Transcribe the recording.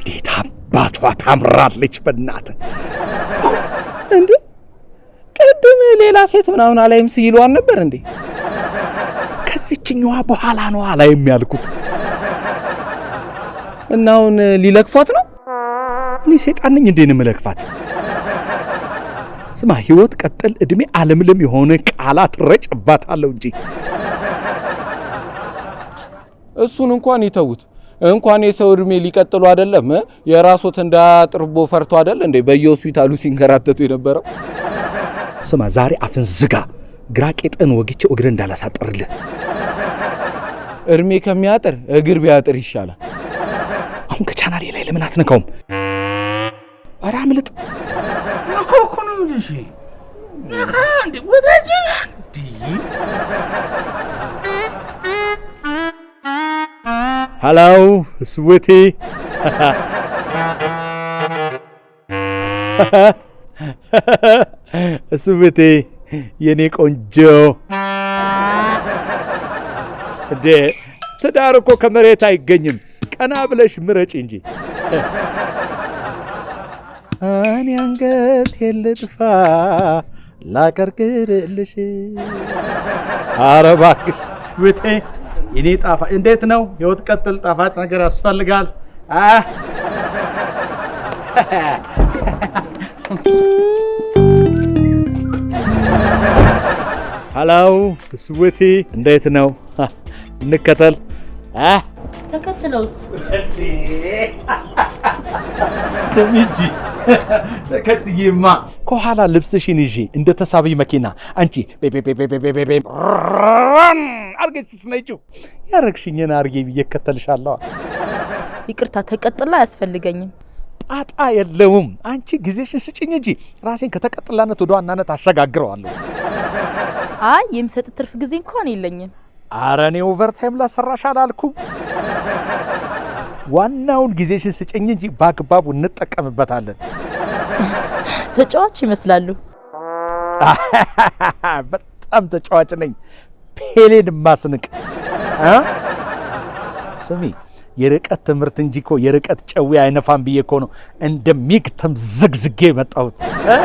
እንዴት አባቷ ታምራለች! በእናትህ። እንዴ፣ ቅድም ሌላ ሴት ምናምን አላይም ሲሉ አልነበር እንዴ? ከዚችኛዋ በኋላ ነው አላይም ያልኩት። እና አሁን ሊለክፏት ነው? እኔ ሰይጣን ነኝ እንዴ ነው የምለክፋት? ስማ፣ ህይወት ቀጥል እድሜ አለምልም የሆነ ቃላት ረጭባታለሁ እንጂ። እሱን እንኳን ይተዉት። እንኳን የሰው እድሜ ሊቀጥሉ አይደለም፣ የራሶት እንዳጥርቦ ፈርቶ አይደል እንዴ በየሆስፒታሉ ሲንከራተቱ የነበረው? ስማ፣ ዛሬ አፍን ዝጋ። ግራ ቄጥን ወግቼ እግር እንዳላሳጥርልህ። እድሜ ከሚያጥር እግር ቢያጥር ይሻላል። አሁን ከቻናሌ ላይ ለምን አትነካውም? ኧረ አምልጥ። ነካ እኮ ነው የምልሽ። ነካ እንዴ ወደዚህ እንዴ። Hello sweetie። Sweetie፣ የኔ ቆንጆ፣ እንዴ ትዳር እኮ ከመሬት አይገኝም። ቀና ብለሽ ምረጭ እንጂ። እኔ አንገቴን ልድፋ ላቀርቅርልሽ። ኧረ እባክሽ ውቴ የኔ ጣፋጭ፣ እንዴት ነው? ህይወት ቀጥል፣ ጣፋጭ ነገር ያስፈልጋል። አ Hello sweetie፣ እንዴት ነው? እንከተል አ ተከትለውስ? ስሚ እንጂ፣ ተከትዬማ ከኋላ ልብስሽን ይዤ እንደ ተሳቢ መኪና አንቺ ቤቤቤቤቤቤ አርጌ ስትነጪው ያረግሽኝን አርጌ ብዬ እከተልሻለሁ። ይቅርታ፣ ተቀጥላ አያስፈልገኝም። ጣጣ የለውም። አንቺ ጊዜሽን ስጭኝ እንጂ ራሴን ከተቀጥላነት ወደ ዋናነት አሸጋግረዋለሁ። አይ፣ የሚሰጥ ትርፍ ጊዜ እንኳን የለኝም። አረ እኔ overtime ላሰራሽ አላልኩም። ዋናውን ጊዜሽን ስጭኝ እንጂ በአግባቡ እንጠቀምበታለን። ተጫዋች ይመስላሉ። በጣም ተጫዋች ነኝ። ፔሌን ማስንቅ እ ስሚ፣ የርቀት ትምህርት እንጂ እኮ የርቀት ጨዌ አይነፋም ብዬ እኮ ነው እንደሚግ ተምዘግዝጌ የመጣሁት። እ?